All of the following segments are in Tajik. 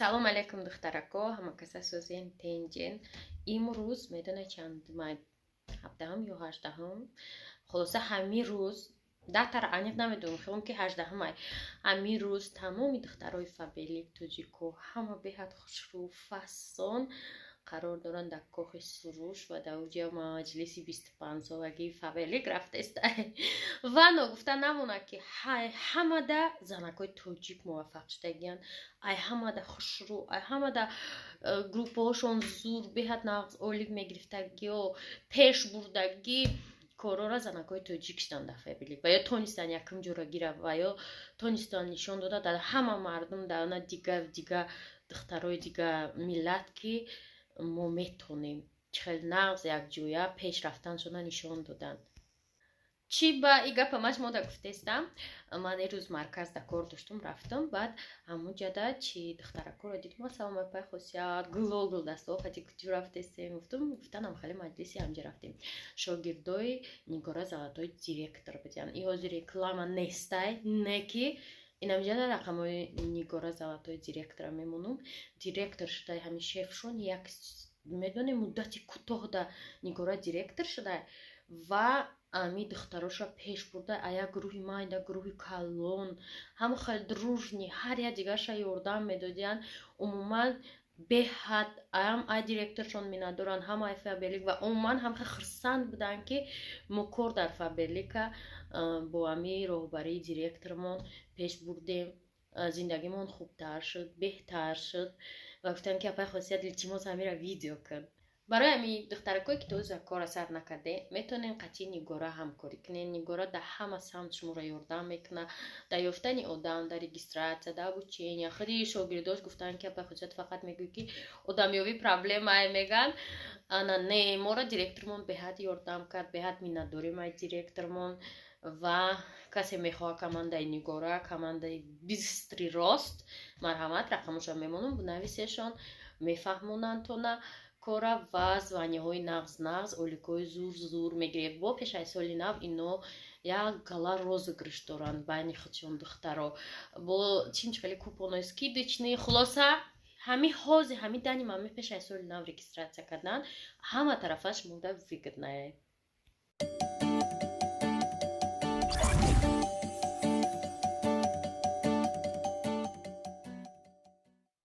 Салом алейкум, духтарако, ҳама каса созен, тенҷен. Имрӯз медона чанд май, 17-ум ё 18-ум, хулоса, ҳамин рӯз, датара аниқ намедонам, хелом ки 18 май. Ҳамин рӯз тамоми духтарои Фаберлик, тоҷико, ҳама беҳад хушрӯ, фасон қарор доранд дар Кохи Суруш ва дар уҷа маҷлиси 25-солагии Фаберлик рафтаиста. Ва ногуфта намонад, ки ҳамада занакҳои тоҷик муваффақ шудагиянд, ай ҳамада хушрӯ, ай ҳамада группаҳошон зур, беҳад нағз ойлик мегирифтагиё, пеш бурдагӣ корора занакҳои тоҷик шуданд дар Фаберлик ва ё тонистанд якум ҷора гирад ва ё тонистанд нишон дода дар ҳама мардум, дар на дига дига духтарои дига миллат, ки мо метонем чӣ хел нағз якҷоя пеш рафтаншона нишон доданд. Чӣ ба и гапа маш мода гуфтестам? Ман ирӯз марказ да кор доштум, рафтам, баъд ҳамун ҷада чи духтаракоро дидум. Ассалому алайкум, Хосият, гуло гул дастҳо хати, куҷо рафтестем? Гуфтум, гуфтанам, хеле маҷлиси ҳамҷа рафтем, шогирдои Нигора Золотой директор будиян. И ҳозир реклама нестай, не ки инамҷада рақамҳои Нигора Золотой директора мемонум. Директор шудай ҳамин шефшон як, медонем, муддати кӯтоҳда Нигора директор шудай ва ами духтароша пеш бурда, а як гурӯҳи майда, гурӯҳи калон, ҳама хеле дружный, ҳар як дигарша ёрдам медодиянд. Умуман, беҳад ам ай директоршон миннатдоранд, ҳам ай Фаберлик ва умуман ҳам хеле хурсанд буданд, ки мо кор дар Фаберлика бо ами роҳбарии директормон пеш бурдем, зиндагимон хубтар шуд, беҳтар шуд. Ва гуфтам, ки апай Хосият, илтимос, ҳамира видео кун. Барои ҳамин, духтаракое ки то кора сар накарде, метавонед қатъи Нигора ҳамкорӣ кунед. Нигора дар ҳама самт шуморо ёрдам мекунад: дар ёфтани одам, дар регистрация, дар обучения. Худи шогирдош гуфтанд, ки апай Хосият, фақат мегӯӣ, ки одамёбӣ проблемае, мегӯянд. Ана не, моро директормон беҳад ёрдам кард, беҳад миннатдорем ай директормон. Ва касе мехоҳад командаи Нигора, командаи быстрый рост, марҳамат, рақамошро мемонам, бинависешон, мефаҳмонанд тона кора ва званияҳои нағз нағз, оликҳои зур зур мегиред. Бо пешаи соли нав ино як гала розыгрыш доранд байни худшон духтаро, бо чим хеле купонҳои скидочный. Хулоса, ҳами ҳози ҳами дани мами пешаи соли нав регистрация кардан ҳама тарафаш муда выгодная.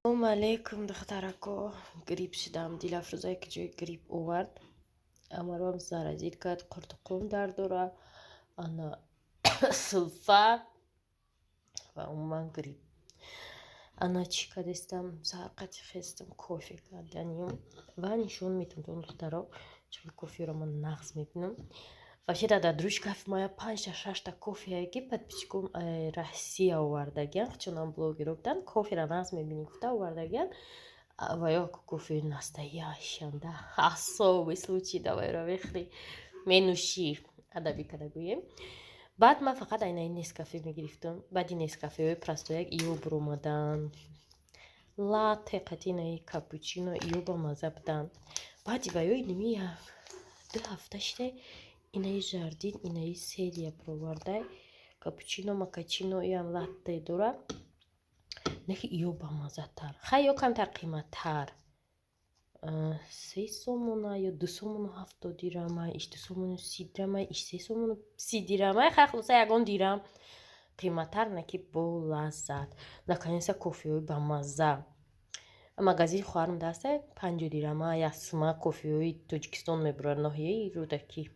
Салому алейкум, духтарако. Грипп шудам. Дилафрӯзае ки ҷои грипп овард, амаром заразить кард. Қуртуқум дард дора, ана сулфа ва умуман грипп. Ана чӣ кардестам? Саҳар хестам, кофе карданим ва нишон метам, духтаро, чӣ коферо ман нағз мебинам. Вообще дар даруни шкафи моя панҷта, шашта кофеае, ки подписчиком Россия овардагиян, чунон блогеро буданд, коферо нағз мебинӣ гуфта овардагиян. Ва ё кофеи настоящанда, особый случай давайро мехӯрӣ, менӯшӣ, адабӣ када гӯем. Баъд ман фақат айнаи Нескафе мегирифтам. Баъди Нескафеҳои простояк иё буромадан, латте қатинаи капучино, иё ба мазза буданд. Баъди ва ё иними як ду ҳафта шида инаи Жардин, инаи серия бировардай, капучино, макачино, иам латте дора, неки иё бамаззатар. Хай, ё камтар қиматтар, 3 сомона ё 2 сомону 70 дирама, иш 2 сомону 30 дирама, иш 3 сомону 30 дирама. Хай, хулоса, ягон дирам қиматтар, наки бо лаззат. Наконец-то кофеҳои бамазза. Магазини хоҳарам даста 50 дирама ясма кофеҳои Тоҷикистон мебурад, ноҳияи Рӯдакӣ.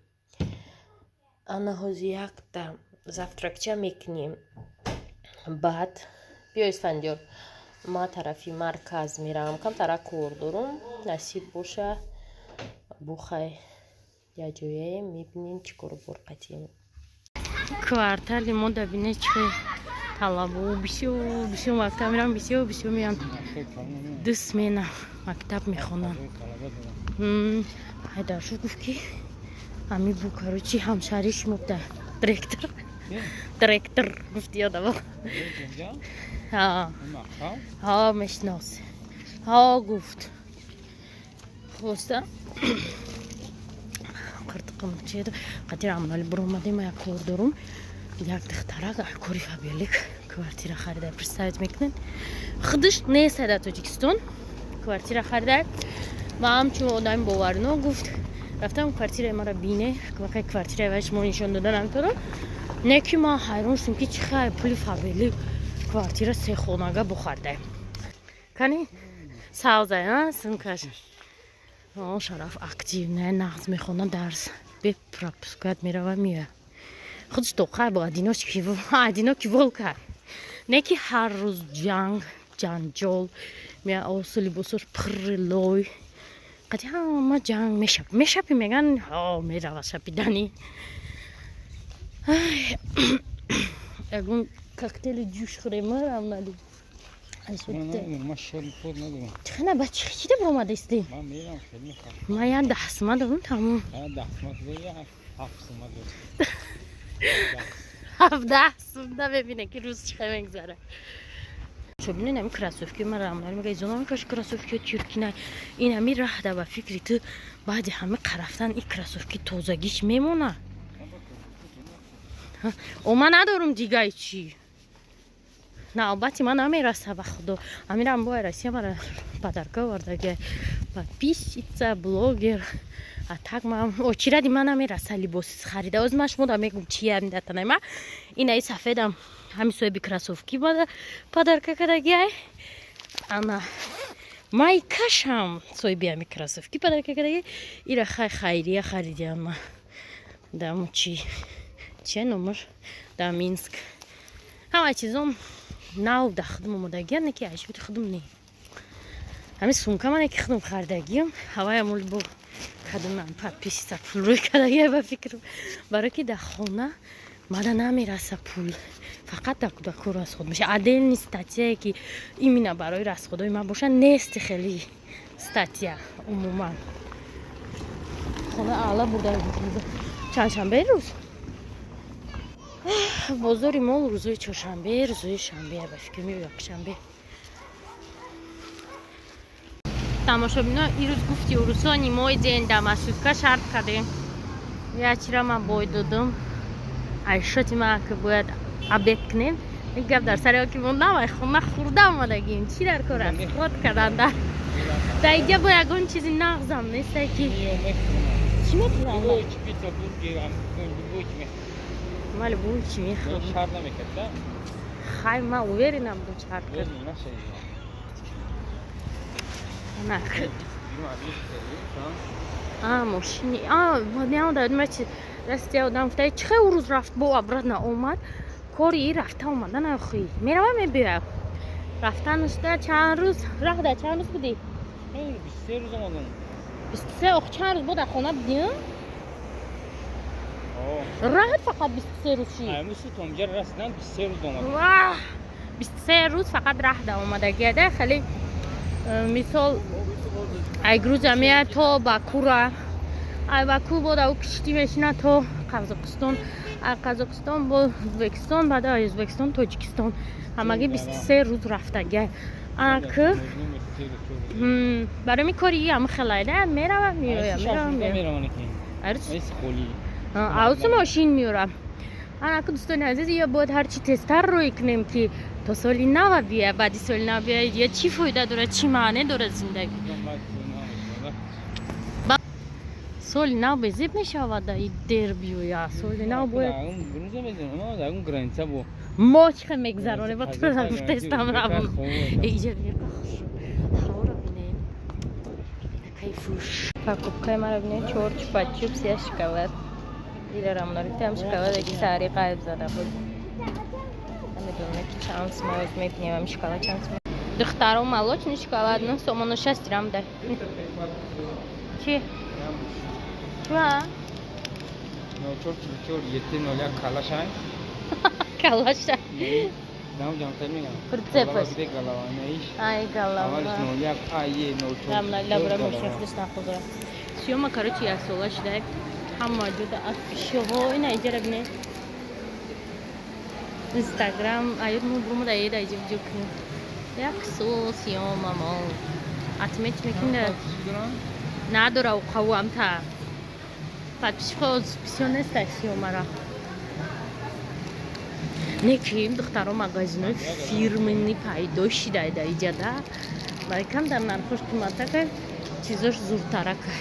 Ана ҳозир якта завтракча мекунем, баъд биё, Исфандиёр, ма тарафи марказ меравам, камтара кор дорум. Насиб боша, бухай, якҷояем, мебинем чӣ кору бор қатием. Квартали мо дабине чӣ талабо бисёр бисёр мактаб мерам, бисёр бисёр меям, ду смена мактаб мехонам. Ҳайдаршо гуфт, ки ами бу, короче, ҳамшаҳри шумо буда, директор гуфти, ёдама. Ҳа, мешинос, ҳа, гуфт. Хулоса, қиртиқим чеду қатир амали буромадем. Як кор дорум. Як духтарак кори Фаберлик Квартира харида, представить мекунед, худаш нест дар Тоҷикистон, квартира харида. Ва ҳамчун одами боварно гуфт, рафтам квартираи мара бине, вақай квартираи вай шумо нишон дода наметавонам. Не ки ман ҳайрон шудам, ки чӣ хай пули Фаберлик квартира сехонага бухарда. Кани савзай сумкаш. Шараф активная, нағз мехона, дарс бе пропускать мерава, меояд. Худш тоқай бо одинокий волка. Не ки ҳар рӯз ҷанг ҷанҷол мея, осу либосош пурри лой, қати ҳама ҷанг мешап мешапи, меган, ҳо, мерава шапидани. Ягон коктейли ҷӯш хӯрем, рамнали. Чихна ба чида биромадаисти? Ман як 10 сума дорам, тамом. 17 сум мебине, ки рӯз чихе мегзара. Бинед, ами кроссовки ман рамнали мега, изона мекаши, кроссовки тюркина. Ин ами раҳда, ба фикри ту, баъди ҳами қарафтан ин кроссовки тозагиш мемона? О, ман надорум дигаи чӣ. Навбати ман намераса, ба худо. Амирам бо Россия мара подарка овардаги, подписчица, блогер. А так ман очиради ман намераса либос харида. Оз ман шумо да мегум, чи датанай ма. Инаи сафедам ҳами соҳиби кроссовки бада подарка кардагиай. Ана майкашам соҳиби ҳами кроссовки подарка кардаги. Ира хай хайрия харидиам ма. Даму чи че номаш да Минск. Ҳама чизом нав да худум омодагиам, не ки айшоти худум не. Ҳами сумка мане ки худум харидагиам, ҳаваям бо кадомам подписчица пул рӯй кардагия, ба фикрам. Барое ки дар хона мада намераса пул, фақат дар кӯдакҳо расход меша. Отдельный статьяе, ки именно барои расходҳои ман боша, нести хеле статья умуман. Хона аъла бурда. Чандшанбе рӯз бозори мол? Рӯзои чоршанбе, рӯзои шанбе, ба фикр ми, якшанбе. Тамошобино, ирӯз гуфти урусони мой день да маршрутка шарт кардем. Ячира ман бой додум. Айшоти ман ки бояд обед кунем. Ин гап дар сари ки мондам, ай хона хурда омадагим. Чӣ дар кор аст ход кардан? Да иҷа бо ягон чизи нағзам нестай, ки чӣ мекунам? Ман любой чӣ мехӯрам. Хай, ман уверенам, бу шарт кард. Анак. А, мошини. А, неода, чи дасти одам гуфта, чи хел рӯз рафт, бо обратно омад. Кори рафта омадан охи. Мерава, мебиёя. Рафтанашда чанд рӯз, раҳда чанд рӯз будӣ? 23 рӯз омадам. 23, ох, чанд рӯз бо дар хона будӣ? Раҳат фақат 23 рӯз ши. Ай, муси томҷа расидан 23 рӯз омадам. Ваҳ! 23 рӯз фақат раҳда омадагиада, хеле мисол ай Грузия меяд то Бакура, ай Баку бо дар киштӣ мешина то Қазоқистон, ай Қазоқистон бо Ӯзбекистон, баъд ай Ӯзбекистон Тоҷикистон. Ҳамагӣ 23 рӯз рафтагиа. Анак барои ми кори ҳама хелайда, мерава, меоя, мерава, меоя. Аусу мошин меёрам. Анаку, дӯстони азиз, ё бояд ҳарчи тезтар рӯй кунем, ки то соли нава бия. Баъди соли нав бия, я чӣ фоида дорад, чӣ маъне дорад зиндагӣ? Соли нав безеб мешавад, и дер биёя соли нав бояд. Мо чӣ хел мегзаронем, ба тура гуфтаистам, равм. Иҷа ҳаворо бинед, кайфуш. Покупкаи маро бинед: чор чупа-чупс, як шоколад. Ира рамноритам шоколаде, ки сари ғайб зада буд. Намедонам, ки чанд сум, оз мебинем, ами шоколад чанд сум. Духтаро, молочный шоколад 9 сомону 60 дирам да. Чи? Чва? 0444 701 калашай. Калаша. Нам ҷамтар мегам. Прицепаш. Голова наиш. Ай, голова. Аввалиш 01 АЕ 04. Рамна лабра мошин худаш нахӯзора. Съёма, короче, як сола шуда. Ҳама ҷода афишаҳо ина иҷара бинед. Инстаграм аюр мо бурмуда еда иҷа видео кунем. Як сол съёма мо. Отметь мекунда. Надора уқаву амта. Подписчикҳо бисёр неста съёмара. Не ки духтаро, магазинои фирменный пайдо шидай да иҷада. Барои камтар нархош қиматтакай, чизош зуртаракай.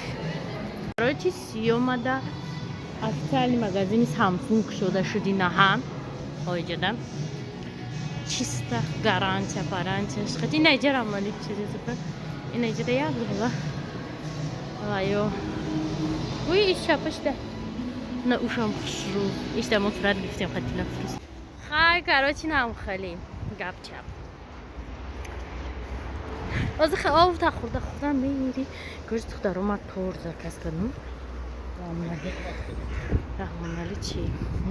Короче, сиёмада официальный магазини Самсунг шуда шуди наҳа. Оиҷада. Чисто гарантия, гарантия. Хати ина иҷара малик чизи зупа. Ина иҷада як гула. Вайо. Уи, иш чапашда. На ушам хушру. Ишда мо сурат гирифтем хатила фрус. Хай, короче, нам хали. Гап чап. Озӣ ов та хурда хурда меири. Короче, духтаро, ма торт заказ кардам. Раҳмонали. Раҳмонали чи?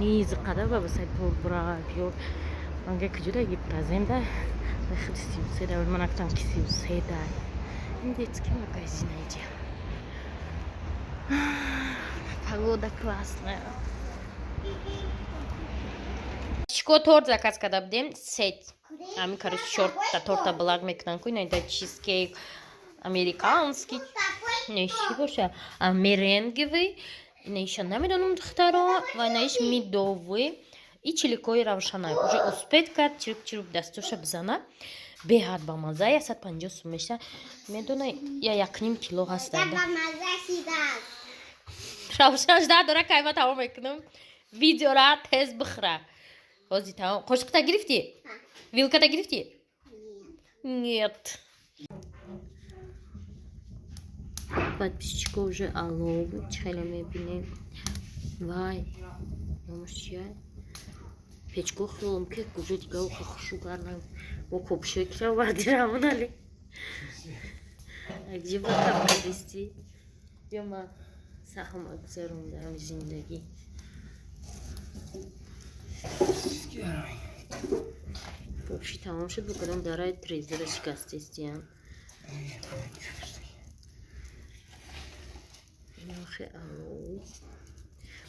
Низ қадар ба басай торт бура биёр. Манга куҷода гипразем да? Худи 33 да, ман гуфтам ки 33 да. Ин детский магазин иҷа. Погода классная. Чико торт заказ карда будем? Сет. Ами, короче, чорта торта благ мекунан ку, инайда чизкейк американский. Не чӣ боша? А меренговый. Инаиша намедонам, духтаро, ва инаиш медовый. И чиликои Равшанай. Уже успеть кард, чирук чирук дастуша бизана. Беҳад ба маза, 150 сум меша. Медона, я 1,5 кило ҳаста. Равшан жда дора, кайма тамом мекунам. Видеора тез бихӯра. Ҳозир тамом. Қошиқта гирифтӣ? Вилката гирифтӣ? Нет. Подписчика уже алло, хеле мебинем. Вай, номаш чия? Печко хелом ки куҷо дига охо хушу кардам. Бо копшо кира варди Рамонали. Где ба капкадисти? Ё ма саҳм гузарум дар зиндагӣ. Вообще тамом шуд, букадам дарай трезера шикастестиян. Охе, ау.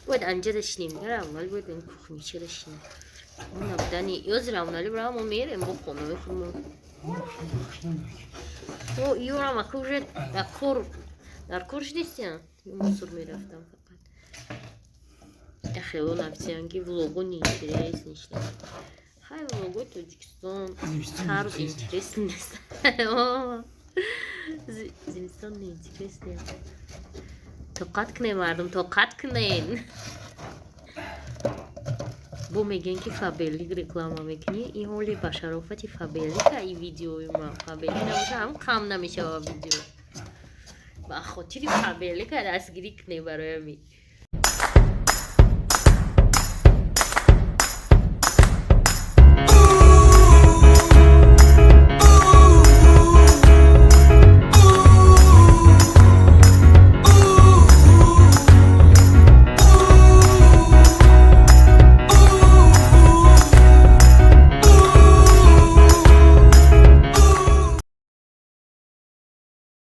Бояд анҷа дашинем, равнали бояд ин кухнича дашинем. Набудани, ёз равнали бра мо мерем бо хонаи худмон. О, ёрам ака уже дар кор шудестиян. Мусор мерафтам фақат. Хело нависиян ки влого неинтерес ништа. Хай, влого Тоҷикистон ҳар рӯз интерес нест. Зимистон неинтерес нест. Тоқат кунед, мардум, тоқат кунед. Бо мегӯян ки Фаберлик реклама мекунӣ. Ин ҳоли ба шарофати Фаберлика и видеои ма. Фаберлик набоша ҳам кам намешава видео. Ба хотири Фаберлика дастгирӣ кунед барои ами.